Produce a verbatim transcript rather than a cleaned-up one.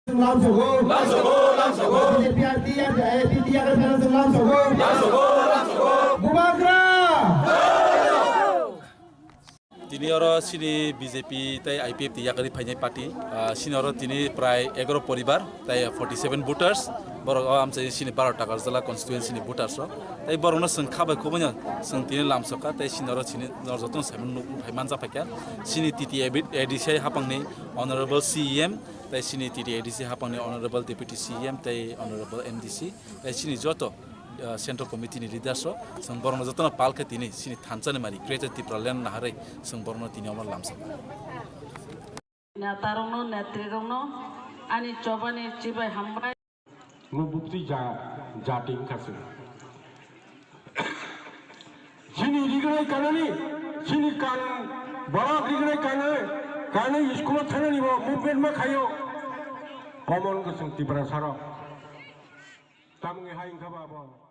Lamsogo. Lamsogo, lamsogo. B J P R T R, A P T R F lamsogo. Lamsogo, lamsogo. Bubagra. Tini oro chini B J P tei I P F T yakari phainai party. Ah, chini oro tini prai egaro poribar tei forty seven voters. Borok o amchai chini baro Takarjala constituency ni voters rok. Tei borokno chwng kha bai kubui no chwng tini lamsokha tei chini oro chini nor jotono saiman nuk phai manja phaikha. Chini T T A D C hapangni honorable C E M tei chini T T A D C hapangni honorable deputy C E M tei honorable M D C tei chini joto, ah, central committee ni leaders rok chwng borokno jotono pal khe tini chini thansa ni mari Greater Tipraland naharwi chwng borokno tini omo lamsokha. Netarokno, netrirokno ani chobani chibai hambai. Mo bukti ja, jati wngkha se. Chini rignai kanani, chini kan, borok rignai kanai, kanai school-o thanani bo movement ma khaio. Pomon Gosong Tiprasa rok. Tamni hai wngkha ba bo.